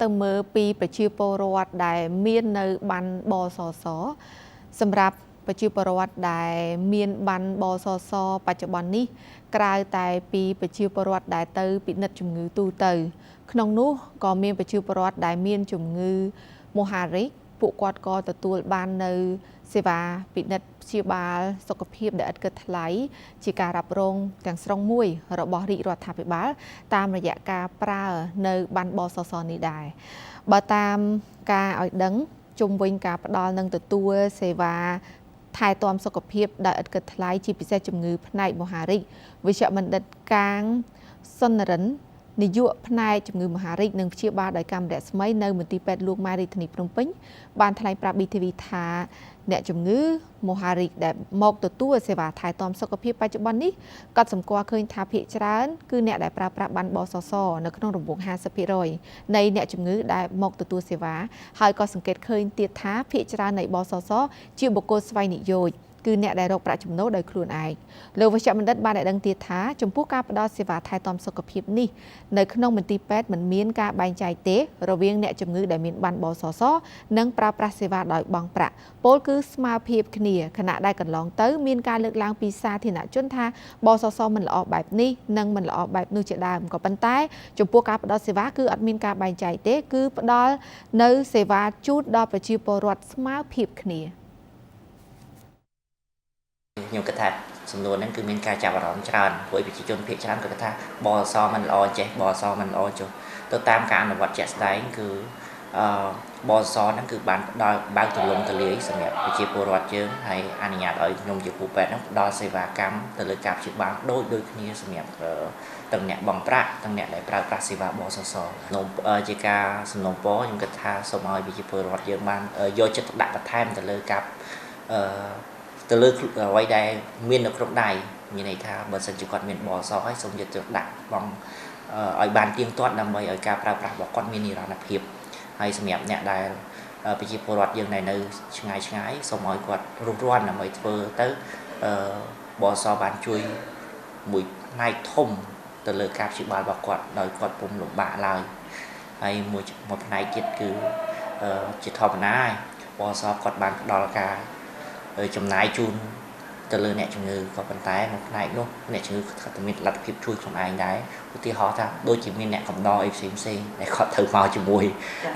ទៅមើលពីប្រជាពលរដ្ឋដែលមាននៅបានបសសសម្រាប់ប្រជាពលរដ្ឋដែលមានបានបសសបច្ចុប្បន្ននេះក្រៅតែពីប្រជាពលរដ្ឋដែលទៅពិនិត្យជំងឺទូទៅក្នុងនោះក៏មានប្រជាពលរដ្ឋដែលមានជំងឺមហារីកពួកគាត់ក៏ទទួលបាននៅសេវាពិនិត្យព្យាបាលសុខភាពដែលឥតគិតថ្លៃជាការរ៉ាប់រងទាំងស្រុងមួយរបស់រាជរដ្ឋាភិបាលតាមរយៈការប្រើនៅបានបសសនេះដែរបើតាមការឲ្យដឹងជុំវិញការផ្ដល់និងទទួលសេវាថែទាំសុខភាពដោយឥតគិតថ្លៃជាពិសេសជំងឺផ្នែកមហារីកវិជ្ជបណ្ឌិតកាងសុនរិននាយកផ្នែកជំងឺមហារីកនិងព្យាបាលដោយកាំរស្មីនៅមន្ទីរពេទ្យលោកម៉ែរាជធានីភ្នំពេញបានថ្លែងប្រាប់ BTV ថាអ្នកជំងឺមហារីកដែលមកទទួលសេវាថែទាំសុខភាពបច្ចុប្បន្ននេះក៏សម្គាល់ឃើញថាភាគច្រើនគឺអ្នកដែលប្រើប្រាស់បានបសសនៅក្នុងរង្វង់ 50% នៃអ្នកជំងឺដែលមកទទួលសេវាហើយក៏សង្កេតឃើញទៀតថាភាគច្រើននៃបសសជាបុគ្គលស្វ័យនិយោជកគឺអ្នកដែលរកប្រាក់ចំណូលដោយខ្លួនឯងលោកវេជ្ជបណ្ឌិតបានឲ្យដឹងទៀតថាចំពោះការផ្ដល់សេវាថែទាំសុខភាពនេះនៅក្នុងមន្ទីរពេទ្យមិនមានការបែងចែកទេរវាងអ្នកជំងឺដែលមានបានបសសនិងប្រើប្រាស់សេវាដោយបង់ប្រាក់ពលគឺស្មើភាពគ្នាខណៈដែលកន្លងទៅមានការលើកឡើងពីសាធារណជនថាបសសមិនល្អបែបនេះនិងមិនល្អបែបនោះជាដើមក៏ប៉ុន្តែចំពោះការផ្ដល់សេវាគឺអត់មានការបែងចែកទេគឺផ្ដល់នៅសេវាជូនដល់ប្រជាពលរដ្ឋស្មើភាពគ្នាខ្ញុំគិតថាសំណួរហ្នឹងគឺមានការចាប់អារម្មណ៍ច្រើនព្រោះប្រជាជនភាគច្រើនក៏គិតថាបសមិនល្អចេះបសមិនល្អចុះទៅតាមការអនុវត្តជាក់ស្ដែងគឺបសហ្នឹងគឺបានផ្ដល់បើកទូលំទូលាយសម្រាប់ប្រជាពលរដ្ឋយើងហើយអនុញ្ញាតឲ្យខ្ញុំជាគ្រូពេទ្យហ្នឹងផ្ដល់សេវាកម្មទៅលើការព្យាបាលដូចគ្នាសម្រាប់ទាំងអ្នកបង់ប្រាក់ទាំងអ្នកដែលប្រើប្រាស់សេវាបសសជាការសំណូមពរខ្ញុំគិតថាសូមឲ្យប្រជាពលរដ្ឋយើងបានយកចិត្តទុកដាក់បន្ថែមទៅលើការទៅលើអ្វីដែលមាននៅក្នុងដៃមានន័យថាបើសិនជាគាត់មានបសហើយសូមយកទៅដាក់បងឲ្យបានទៀងទាត់ដើម្បីឲ្យការប្រើប្រាស់របស់គាត់មាននិរន្តរភាពហើយសម្រាប់អ្នកដែលប្រជាពលរដ្ឋយើងដែលនៅឆ្ងាយឆ្ងាយសូមឲ្យគាត់រុះរាន់ដើម្បីធ្វើទៅបសបានជួយមួយផ្នែកធំទៅលើការព្យាបាលរបស់គាត់ដោយគាត់ពុំលំបាកឡើយហើយមួយផ្នែកទៀតគឺជាធម្មតាបសគាត់បានផ្ដល់ការចំណាយជូនទៅលើអ្នកជំងឺក៏ប៉ុន្តែមួយផ្នែកនោះអ្នកជំងឺគាត់មានលទ្ធភាពជួយខ្លួនឯងដែរឧទាហរណ៍ថាដូចជាមានអ្នកកំដរអីផ្សេងផ្សេងដែលគាត់ត្រូវមកជាមួយ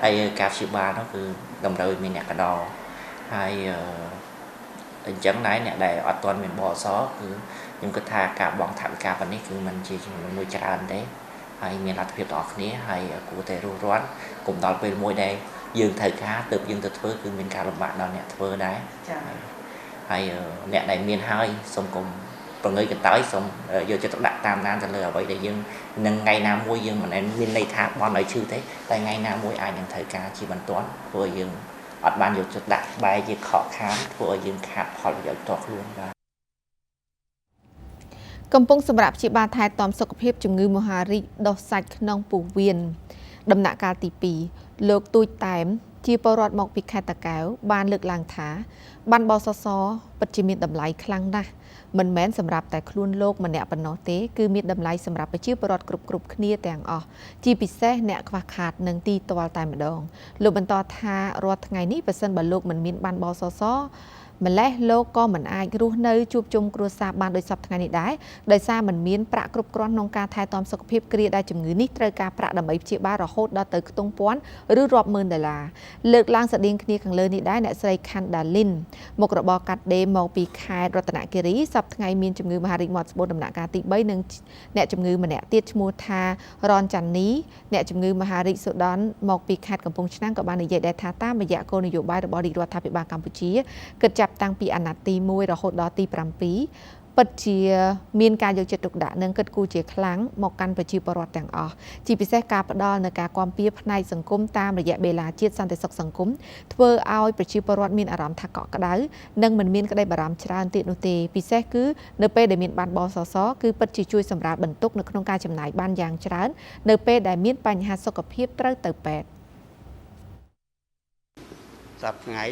ហើយការព្យាបាលនោះគឺតម្រូវឲ្យមានអ្នកកំដរហើយអញ្ចឹងដែរអ្នកដែលអត់ទាន់មានបសគឺខ្ញុំគិតថាការបង់ថវិកាប៉ុណ្នេះគឺมันជាចំនួនមួយច្រើនទេហើយមានលទ្ធភាពទាំងអស់គ្នាហើយគួរតែរួសរាន់កុំដល់ពេលមួយដែលយើងត្រូវការទើបយើងទៅធ្វើគឺមានការលំបាកដល់អ្នកធ្វើដែរចា៎ហើយអ្នកដែលមានហើយសូមកុំប្រងើយកន្តើយសូមយកចិត្តទុកដាក់តាមដានទៅលើអ្វីដែលយើងនឹងថ្ងៃណាមួយយើងមិនមែនមានន័យថាបន់ឲ្យឈឺទេតែថ្ងៃណាមួយអាចនឹងត្រូវការជាបន្ទាន់ធ្វើឲ្យយើងអត់បានយកចិត្តដាក់បែរជាខកខានធ្វើឲ្យយើងខាតផលប្រយោជន៍ផ្ទាល់ខ្លួនបាទកំពុងសម្រាប់ព្យាបាលថែទាំសុខភាពជំងឺមហារីកដុះសាច់ក្នុងពោះវៀនដំណាក់កាលទី2លោកទូចតែមជាពលរដ្ឋមកពីខេត្តតាកែវបានលើកឡើងថាបានបសសពិតជាមានតម្លៃខ្លាំងណាស់មិនមែនសម្រាប់តែខ្លួនលោកម្នាក់ប៉ុណ្ណោះទេគឺមានតម្លៃសម្រាប់ប្រជាពលរដ្ឋគ្រប់គ្នាទាំងអស់ជាពិសេសអ្នកខ្វះខាតនិងទីទាល់តែម្ដងលោកបន្តថារាល់ថ្ងៃនេះប្រសិនបើលោកមិនមានបានបសសម្លេះលោកក៏មិនអាចរស់នៅជួបជុំគ្រួសារបានដូចសព្វថ្ងៃនេះដែរដោយសារមិនមានប្រាក់គ្រប់គ្រាន់ក្នុងការថែទាំសុខភាពគ្រាដែលជំងឺនេះត្រូវការប្រាក់ដើម្បីព្យាបាលរហូតដល់ទៅខ្ទង់ពាន់ឬរាប់ម៉ឺនដុល្លារលើកឡើងស្រដៀងគ្នាខាងលើនេះដែរអ្នកស្រីខាន់ដាលីនមុខរបរកាត់ដេរមកពីខេត្តរតនគិរីសព្វថ្ងៃមានជំងឺមហារីកមាត់ស្បូនដំណាក់កាលទី3និងអ្នកជំងឺម្នាក់ទៀតឈ្មោះថារនចាន់នីអ្នកជំងឺមហារីកសូដនមកពីខេត្តកំពង់ឆ្នាំងក៏បាននិយាយដែរថាតាមរយៈគោលនយោបាយរបស់រាជរដ្ឋាភិបាលកម្ពុជាគិតចាប់តាំងពីអាណត្តិទី1រហូតដល់ទី7ពិតជាមានការយកចិត្តទុកដាក់និងគិតគូរជាខ្លាំងមកកាន់ប្រជាពលរដ្ឋទាំងអស់ជាពិសេសការផ្ដល់នូវការគាំពារផ្នែកសង្គមតាមរយៈបេឡាជាតិសន្តិសុខសង្គមធ្វើឲ្យប្រជាពលរដ្ឋមានអារម្មណ៍ថាកក់ក្ដៅនិងមិនមានក្តីបារម្ភច្រើនទៀតនោះទេពិសេសគឺនៅពេលដែលមានបានបសសគឺពិតជាជួយសម្រាលបន្ទុកនៅក្នុងការចំណាយបានយ៉ាងច្រើននៅពេលដែលមានបញ្ហាសុខភាពត្រូវទៅពេទ្យសប្តាហ៍ថ្ងៃ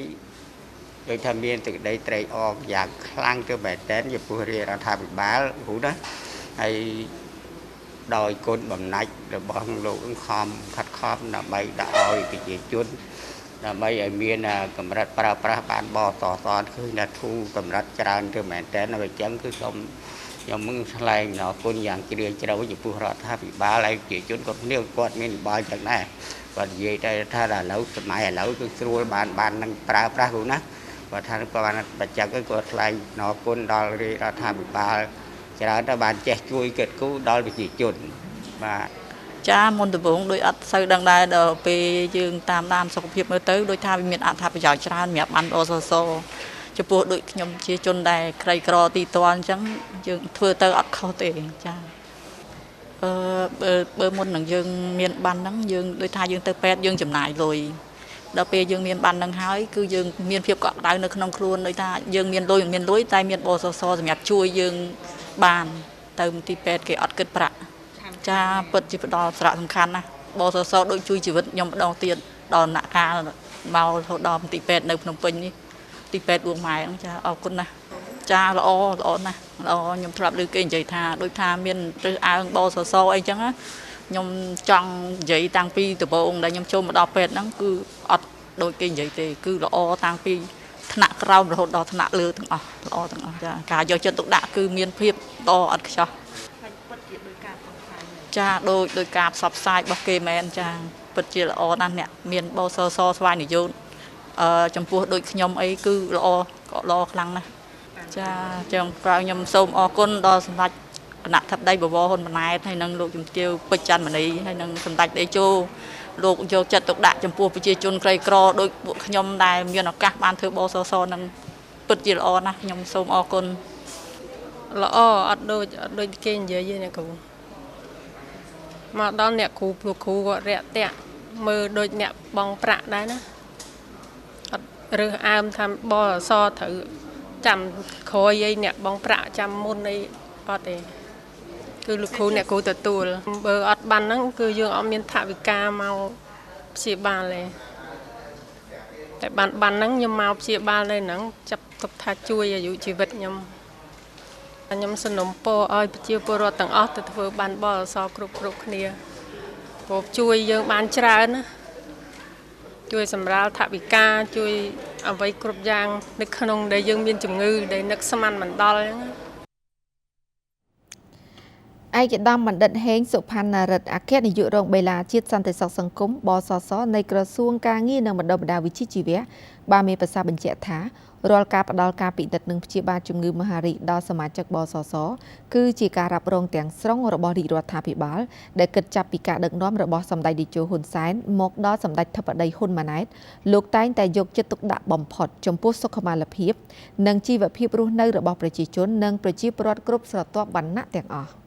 ដូចថាមានសេចក្តីត្រេកអរយ៉ាងខ្លាំងទៅមែនទែនចំពោះរាជរដ្ឋាភិបាលគ្រូណាហើយ ដោយគុណបំណាច់របស់លោកខំខិតខំដើម្បីដាក់ឲ្យប្រជាជនដើម្បីឲ្យមានកម្រិតប្រើប្រាស់បានបសសឃើញថាធូរកម្រិតច្រើនទៅមែនតើអញ្ចឹងគឺសូមខ្ញុំនឹងថ្លែងអរគុណយ៉ាងជ្រាលជ្រៅចំពោះរដ្ឋាភិបាលហើយប្រជាជនគាត់គ្នាគាត់មានយោបល់ចឹងដែរគាត់និយាយតែថាឥឡូវសម័យឥឡូវគឺស្រួលបានបាននឹងប្រើប្រាស់គ្រូណាគាត់ថាគាត់បានបច្ចឹកគាត់ថ្លែងអរគុណដល់រាជរដ្ឋាភិបាលច្រើនទៅបានចេះជួយគិតគូរដល់ប្រជាជនបាទចាមុនដំបូងដោយអត់សូវដឹងដែរដល់ពេលយើងតាមដានសុខភាពមើលទៅដោយថាវាមានអត្ថប្រយោជន៍ច្រើនសម្រាប់បានបសសចំពោះដូចខ្ញុំជាជនដែលក្រីក្រទីទាល់អញ្ចឹងយើងធ្វើទៅអត់ខុសទេចាបើមុននឹងយើងមានបានហ្នឹងយើងដូចថាយើងទៅពេទ្យយើងចំណាយលុយដល់ពេលយើងមានបានហ្នឹងហើយគឺយើងមានភាពកក់ក្ដៅនៅក្នុងខ្លួនដូចថាយើងមានលុយមិនមានលុយតែមានបសសសម្រាប់ជួយយើងបានទៅមន្ទីរពេទ្យគេអត់គិតប្រាក់ចាពិតជាផ្ដល់សារៈសំខាន់ណាស់បសសដូចជួយជីវិតខ្ញុំម្ដងទៀតដល់ដំណាក់កាលមករហូតដល់មន្ទីរពេទ្យនៅភ្នំពេញនេះទីពេទ្យបួងម៉ែហ្នឹងចាអរគុណណាស់ចាល្អល្អណាស់ល្អខ្ញុំធ្លាប់ឮគេនិយាយថាដូចថាមានរើសអើងបសសអីចឹងណាខ្ញុំចង់និយាយតាំងពីដំបូងដែលខ្ញុំចូលមកដល់ពេទ្យហ្នឹងគឺអត់ដូចគេនិយាយទេគឺល្អតាំងពីថ្នាក់ក្រោមរហូតដល់ថ្នាក់លើទាំងអស់ល្អទាំងអស់ចាការយកចិត្តទុកដាក់គឺមានភាពល្អអត់ខ្ចោះចាដោយការផ្សព្វផ្សាយរបស់គេមែនចាពិតជាល្អណាស់អ្នកមានបសសស្វ័យនិយោជចំពោះដូចខ្ញុំអីគឺល្អក៏ល្អខ្លាំងណាស់ចាចឹងក្រោយខ្ញុំសូមអរគុណដល់សម្ដេចគណៈធិបតីបវរហ៊ុនម៉ាណែតហើយនិងលោកជំទាវពេជ្រច័ន្ទមនីហើយនិងសម្ដេចតេជោលោកយកចិត្តទុកដាក់ចំពោះប្រជាជនក្រីក្រដូចពួកខ្ញុំដែលមានឱកាសបានធ្វើបសសនឹងពិតជាល្អណាស់ខ្ញុំសូមអរគុណល្អអត់ដូចគេនិយាយទេអ្នកគ្រូមកដល់អ្នកគ្រូព្រោះគ្រូគាត់រាក់ទាក់មើលដូចអ្នកបងប្រាក់ដែរណាអត់រើសអើមថាបសត្រូវចាំក្រោយអីអ្នកបងប្រាក់ចាំមុនអីអត់ទេគឺលោកគ្រូអ្នកគ្រូទទួលបើអត់បានហ្នឹងគឺយើងអត់មានថវិកាមកព្យាបាលទេតែបានហ្នឹងខ្ញុំមកព្យាបាលនៅហ្នឹងចាប់ទុកថាជួយអាយុជីវិតខ្ញុំខ្ញុំសំណូមពរឲ្យប្រជាពលរដ្ឋទាំងអស់ទៅធ្វើបានបសគ្រប់គ្នាព្រោះជួយយើងបានច្រើនណាជួយសម្រាលថវិកាជួយអ្វីគ្រប់យ៉ាងនៅក្នុងដែលយើងមានជំងឺដែលនឹកស្មានមិនដល់អញ្ចឹងឯកឧត្តមបណ្ឌិតហេងសុផាណារិទ្ធអគ្គនាយករងបេឡាជាតិសន្តិសុខសង្គមបសសនៃក្រសួងការងារនិងបណ្ដុះបណ្ដាលវិជ្ជាជីវៈបានមានប្រសាសន៍បញ្ជាក់ថារាល់ការផ្ដល់ការពិនិត្យនិងព្យាបាលជំងឺមហារីកដល់សមាជិកបសសគឺជាការរ៉ាប់រងទាំងស្រុងរបស់រាជរដ្ឋាភិបាលដែលគិតចាប់ពីការដឹកនាំរបស់សម្ដេចតេជោហ៊ុនសែនមកដល់សម្ដេចធិបតីហ៊ុនម៉ាណែតលោកតែងតែយកចិត្តទុកដាក់បំផុតចំពោះសុខុមាលភាពនិងជីវភាពរស់នៅរបស់ប្រជាជននិងប្រជាពលរដ្ឋគ្រប់ស្រទាប់វណ្ណៈទាំងអស់។